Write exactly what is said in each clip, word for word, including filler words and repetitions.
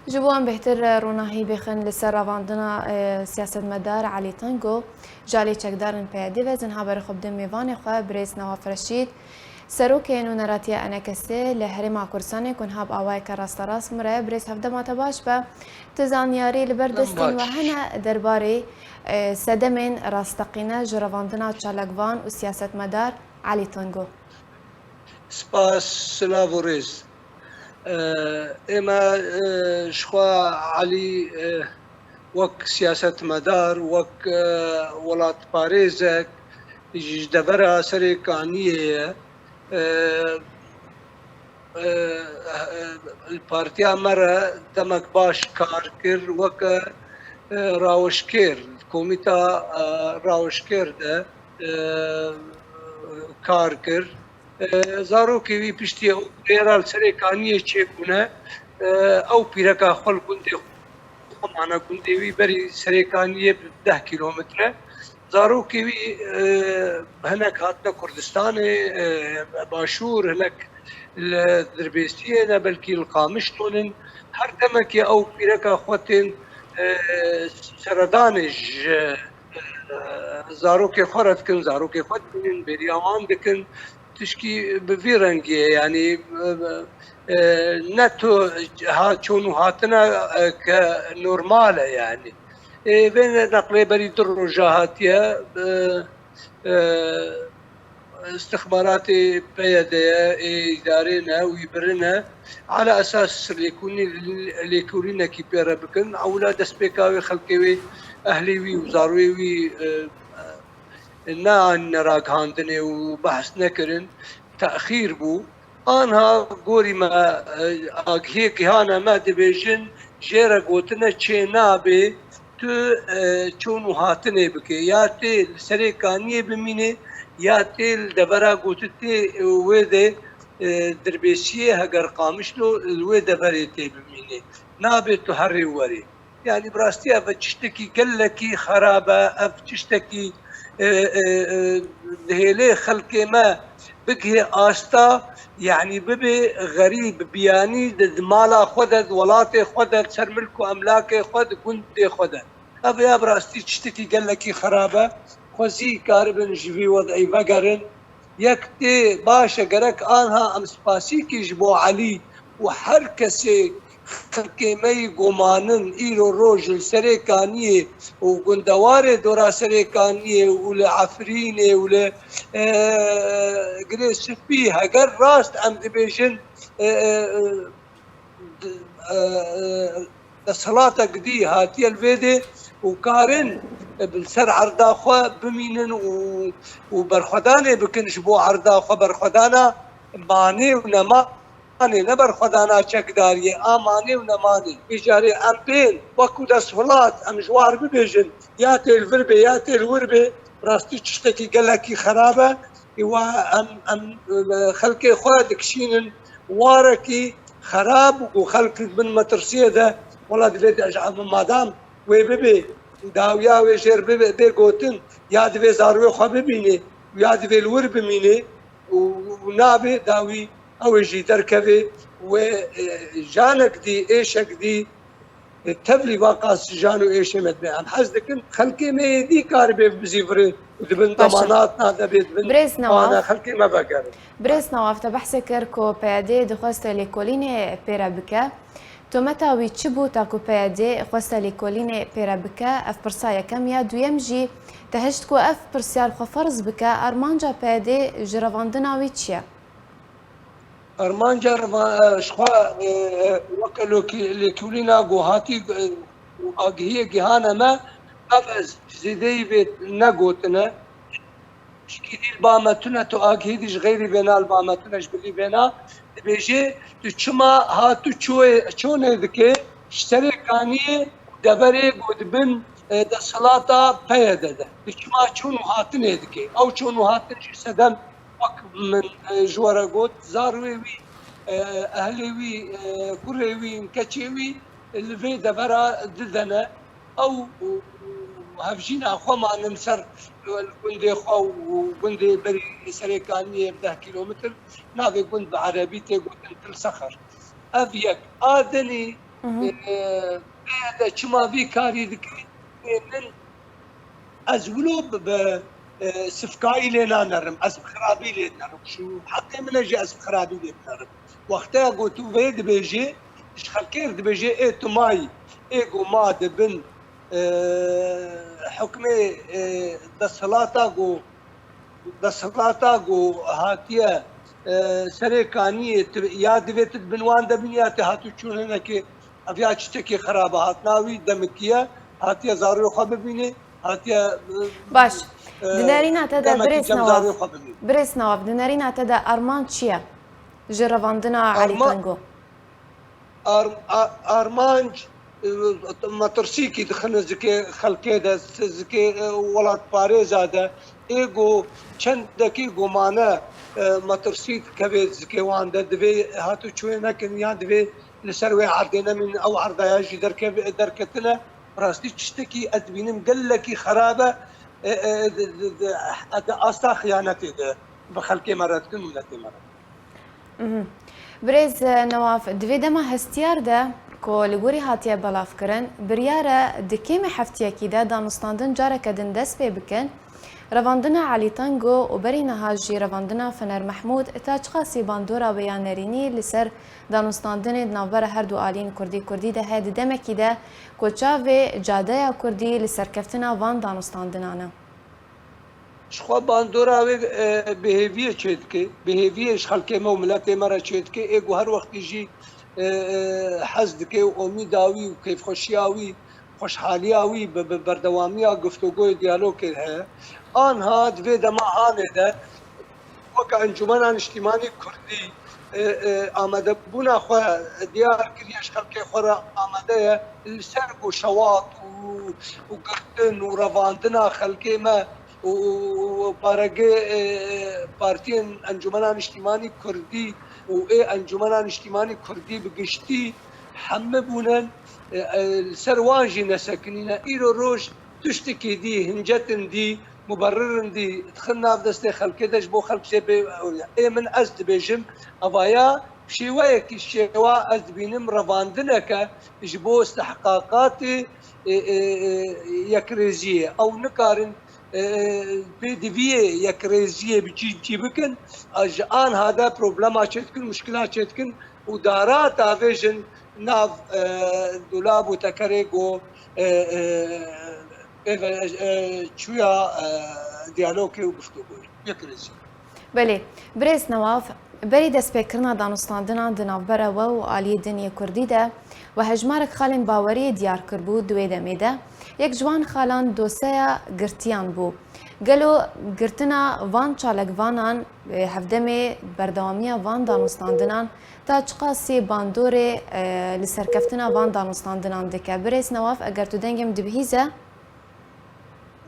Ji bo em bêhtir ronahî bêxin li ser revandina, e, siyasetmedar Elî Tengo, ji alî çekdarên P Y D'ê ve zin haberê xwe bidin mêvanê xwe, birêz Newaf Reşîd, serokê nûneratiya E N K S'ê li Herêma Kurdistanê ku niha bi awayeke rasterast mire. Birêz, hevdema te baş be. Tu zanyarî li ber destên we hene derbarê, e, sedemên rasteqîne ji revandina çalakvan û siyasetmedar Elî Tengo? Spas, silav û rêz. E, ême, e, ji xwe Elî, e, wek siyasetmedar, wek, e, welatparêzek ji devera Serêkaniyê ye. E, e, e, li partiya me re demek baş kar kir, weke, e, raweşkêr, komîta, e, raweşkêr de, e, kar kir. E, zarokê wî piştî ew girêra li Serêkaniyê çêbûne, e, ew pîreka xwe li gundê xwe mane, gundê wî berî Serêkaniyê bi deh kîlometre. Zarokê wî, e, hinek hatine Kurdistanê, e, Başûr, hinek li Dirbêsiyê ne, belkî li Qamişlo nin. Her demekê ew pîreka xwe tên, e, seredanê ji, e, zarokê xwe re dikin, zarokê xwe dibînin, bêriya wan dikin. Tişkî bi vî rengî ye, yanî, e, e, ne tu ha çûn û hatine, e, ke normal e, yanî. Ê, vê neqlê berî du roja hatiye, e, e, istixbaratê P Y D'ê ye, ê îdarê ne, wî birine. Ala esas lêkolîn-, lêkolînekî pê re bikin. Ewla destpêka wê xelkê wê, ehlê wî û zarwê wî, e, e, neanîne ragihandinê û behs nekirin, texîr bû. Anha gorî me, e, agihê gihane me dibêjin, jê re gotine çê nabe tu, e, çûn û hatinê bike. Ya tê li Serêkaniyê bimîne, ya tê li devera gotitê wê de, e, Dirbêsiyê, heger Qamişlo li wê deverê tê bimîne. Nabe tu herê werê. Yanî bi rastî ev tiştekî gelekî xerab e, ev tiştekî, e, e, e, dihêlê xelkê me bigihê asta, yanî bibe xerîb, biyanî di, di mala xwe de, di welatê xwe de, di ser milk û emlakê xwe, di gundê xwe de. Ev ya bi rastî tiştekî gelekî xerab e. Xwezî karibin ji vî wed'î vegerin. Yek tê baş e, gerek anha em spasîkî ji bo Elî û her kesê xelkê me yî gomanin îro roj li Serêkaniyê û gundewarê dora Serêkaniyê û li Efrînê û li, e, Girê Spî, heger rast em dibêjin, e, e, e, di-, e, e, desthilatek dî hatiye li vê dê û karin, e, bi ser erda xwe bimînin û, û berxwedanê bikin ji bo erda xwe, berxwedana manê û nemanê, ne berxwedana çekdariyê, a manê û nemanê. Vî carê em bên wekû desthilat, em ji war bibêjin, ya tê li vir bê, ya tê li wir bê, rastî tiştekî gelekî xerab e. Îwa em, em, e, xelkê xwe dikişînin warekî xerab û xelk di bin metirsiyê de, wela divê de, madam wê bibê, dawiya wê jêr bibe, bê gotin, ya divê zarwê xwe bimîne, ya divê li wir bimîne û, û nabê dawî ew ê jî derkeve wê, e, janek dî, êşek dî, e, tevlî va qas jan û êşê me dibe. Em hez dikin xelkê me yê dî karibê bizîvirê û di bin Baş e. Demanatna de bê di bin Birêz Newaf. Ana xelkê me vegerin. Birêz Newaf, te behsê kir ku P Y D dixwest lêkolînê pê re bike. Tometa wî çi bû ta ku P Y D xweste lêkolînê pê re bike? Ev pirsa yekem ya. Duyem jî te hişt ku ev pirsyar xwe ferz bike, armanca P Y D ji revandina wî çi ye? Armanca reva-, e, ji xwe, e, e, weke lokî-, lêkolîna ku hatî, e, agihiyê gihane me, ev ez zêdeyî vê negotine. Şikî dî li ba me tune, tu agihî dî ji xeyrî vêna li ba me tune, ji bilî vêna. Dibêje, tu çima ha tu çûyê, çonê dike, ji Serêkaniyê deverê ku di bin, e, desthilata P Y D de. Tu çima çûn û hatinê dike? Ew çûn û hatin jî sedem wek min, e, ji we re got, zarwê wî, e, ehlê wî, e, kurê wî, keçê wî li vê devera didene. Ew hevjîna xwe manin ser gundê xwe û gundê berî Serêkaniyê bi deh kîlometr, navê gund bi erebî tê gotin Til Sexer. Ev yek. A dinî Hı hı. E, e, de çima vî karî dikî, e, min ez wilo bi, bi, e, sifkayî lê nanerim, ez bi xirabî lê nerim. Şu heqê min e jî ez bi xirabî lê binerim. Wexteya ku tu vê dibêjê, ji xelkê re dibêjê, ê tu mayî, ê ku ma di bin, e, hukmê, e, desthilata ku, desthilata ku hatiye, e, serê kaniyê, tu, ya divê tu di bin wan de bin ya tu hatû çûn hinekê, ev ya çitekê xirab e, hatina wî demekî ye, hatiye zarûyê xwe bibînê, hatiye, e, Baş. e, Di nerîna te de demekî birêz cem zarûyê Newaf. xwe bibînê. Birêz Newaf, di nerîna te de armanc çi ye? Ji revandina Elî Arma- Tengo. Ar-, a-, armanc, e, metirsîkî dixine zikê xelkê de, zikê, e, welatparêza de. Ê ku çendekî gumane, e, metirsî dikeve zikê wan de, divê hatû çûyê nekin yan divê li ser wê erdê nemînin, ew erdaya jî derkev-, derketine. Rastî tiştekî ez dibînim gelekî xerab e, e, e, di, di, di, di asta xiyanetê de bi xelkê me re dikin, miletê me re. Mhm. Birêz, e, Newaf, di vê dema hestiyar de ku li gorî hatiye belavkirin, biryar e di kêmê heftiyekî de danûstandin careke din dest pê bikin. Revandina Elî Tengo û berî niha jî revandina Fener Mehmûd ta çiqasî bandora wê ya nerînî li ser danûstandinê di navbera her du aliyên kurdî-kurdî de heye, di demekî de ku çavê cadeya kurdî li serkeftina van danûstandinan e? Ji xwe bandora wê, e, bêhêviyê çêdike. Bêhêviyê ji xelkê me û miletê me re çêdike. Ê ku her wextî jî, e, e, hez dike û omîda wî û kêfxweşiya wî, xweşhaliya wî bi, bi berdewamiya guftûgoyê diyalogê heye. Anha di vê dema hanê de weke Encûmena Niştîmanî Kurdî, e, e, amadebûna xwe diyar kiriye, ji xelkê xwe re amade ye li ser ku şewat û, û girtin û revandina xelkê me û, û, û paregê, e, partiyên Encûmena Niştîmanî Kurdî û ê Encûmena Niştîmanî Kurdî bi giştî hemî bûnin, e, e, li ser wan jî nesekinîne. Îro roj tiştekî dî, hincetin dî, muberririn dî dixin nav destê xelkê de ji bo xelk jê bê ewliya. Ê min ez dibêjim, evaya şêweyekî şêwa ez dibînim revandineke ji bo istihqaqatê, e, e, e, yekrêziyê. Ew nikarin, e, e, pêdiviyê yekrêziyê bi cî cî bikin. A, ji anha de problema çêdikin, muşkila çêdikin û dara tavêjin nav, e, dolab û tekerê ku, e, e, pê ve, e, çûya, e, diyalogê û guftûgoyê. Yekrêziyê. Belê, birêz Newaf, berî destpêkirina danûstandinan di navbera we û aliyê din yê kurdî de we hejmarek xalên baweriyê diyar kiribû di wê demê de. Yek ji wan xalan doseya girtiyan bû. Gelo girtina van çalakvanan, e, hevdemê berdewamiya van danûstandinan ta çiqasî bandorê, e, li serkeftina van danûstandinan dike? Birêz Newaf, eger tu dengê min dibihîze.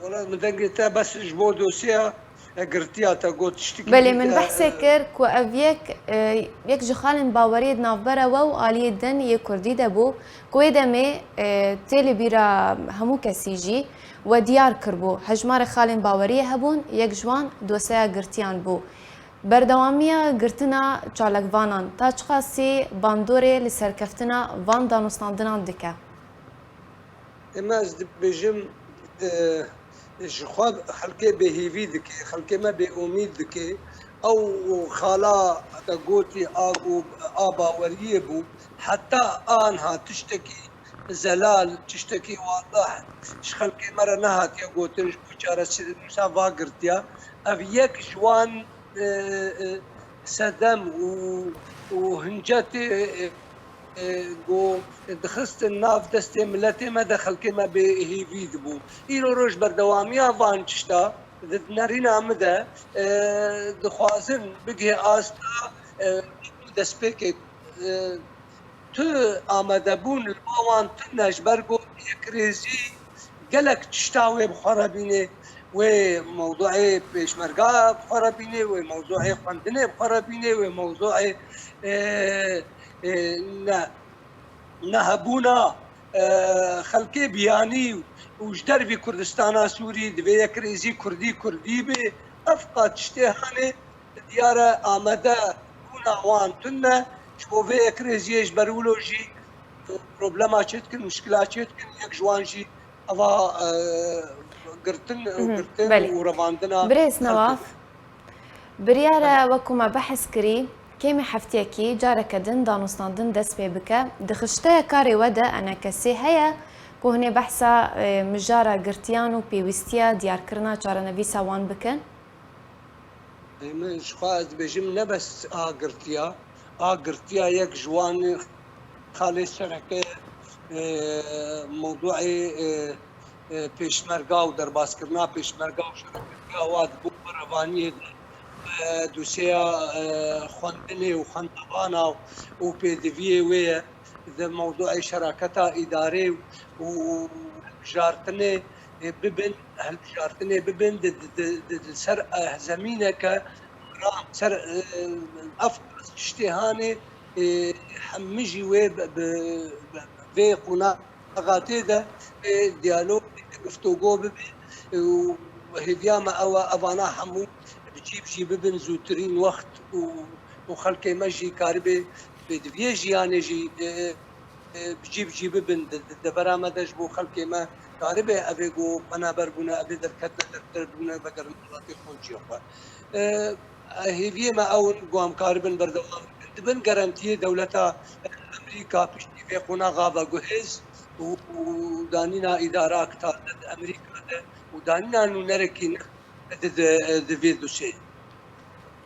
Wela min dengê te bes ji bo dosyeya, e, girtiya te got tiştekî Belê, min dî, behsê e, kir ku ev yek, e, yek ji xalên baweriyê di navbera we û aliyê din yê kurdî de bû, ku wê demê, e, tê li bîra hemû kesî jî we diyar kiribû. Hejmarek xalên baweriyê hebûn, yek ji wan doseya girtiyan bû. Berdewamiya girtina çalakvanan ta çiqasî bandorê li serkeftina van danûstandinan dike? Ema ez dibêjim, e, ji xwe xelkê bêhêvî dike, xelkê me bêomîd dike. Ew xala te gotî a ku a baweriyê bû, heta anha tiştekî zelal, tiştekî wadih ji xelkê me re nehatiye gotin, ji bo çareserî nûsa va girtiya. Ev yek ji wan, e, e, sedem û, û hincetê, e, e, ku dixistin nav destê miletê me de xelkê me bêhêvî dibû. Îro roj berdewamiya van tişta di nerîna min de, e, dixwazin bigihê asta, e, destpêkê, e, tu amadebûn li ba wan tune ji ber ku yekrêzî gelek tişta wê bi xwe re bînê. Wê mewduê pêşmerga bi xwe re bînê, wê mewduê xwendinê bi xwe re bînê, wê mewduê, e, e, ne, nehebûna, e, xelkê biyanî û ji dervî Kurdistana Sûrî divê yekrêzî Kurdî Kurdî bê. Ev qas tiştê hanê diyar e, amade bûna wan tune. Ji bo vê yekrêziyê ji ber wilo jî problema çê dikin, muşkila çê dikin, yek ji wan jî eva, e, girtin, Mhm, girtin belê. û revandina Birêz xelkê. Newaf, biryara wekû me behs kirî, kêmê heftiyekî careke din danûstandin dest pê bike. Di xişteya karê we de enekesê heye ku hinê behsa, e, mijara girtiyan û pêwîstiya diyarkirina çarenivîsa wan bikin? Ê, min ji xwe ez dibêjim ne bes a girtiya, a girtiya yek ji wan xalê sereke, e, mewduê, e, e, pêşmerga û derbaskirina pêşmerga û şereketiya wa di bo revaniyê de, e, dosyeya, e, xwendinê û xwendevana û pêdiviyê wê ye. Di mewduê şeraketa îdarê û, û hilbijartinê, e, bibin, hilbijartinê bibin di, di, di, di, di ser, e, zemîneke ram, ser, e, ev tiştê hanê, e, hemî jî wê bi, bi, bi vê qonaxa tê de, e, diyalog, guftûgo bibe, e, û hêviya me ew e, evana hemû bi cî bi cî bibin zûtirîn wext û, û xelkê me jî karibe pêdiviyê jiyanê jî, e, e, bi cî bi cî bibin di, di devera me de ji bo xelkê me karibe evê ku penaber bûne, evê derketine dertir bûne, vegerin welatê xwe û ciyê xwe. E, hêviyê me ew in ku em karibin berdewam bikin. Dibin garantiyê dewleta Amerîka piştî vê qonaxa veguhêz û, û danîna îdarak taze di Amerîka de û danîna nûnerekî nû di, di, di vê dosyeyê.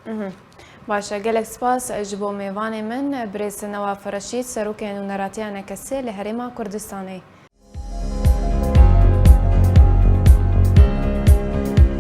Mhm. Baş e, gelek spas ji bo mêvanê min, Birêz Newaf Reşîd, Serokê Nûneratiya Enekesê li Herêma Kurdistanê.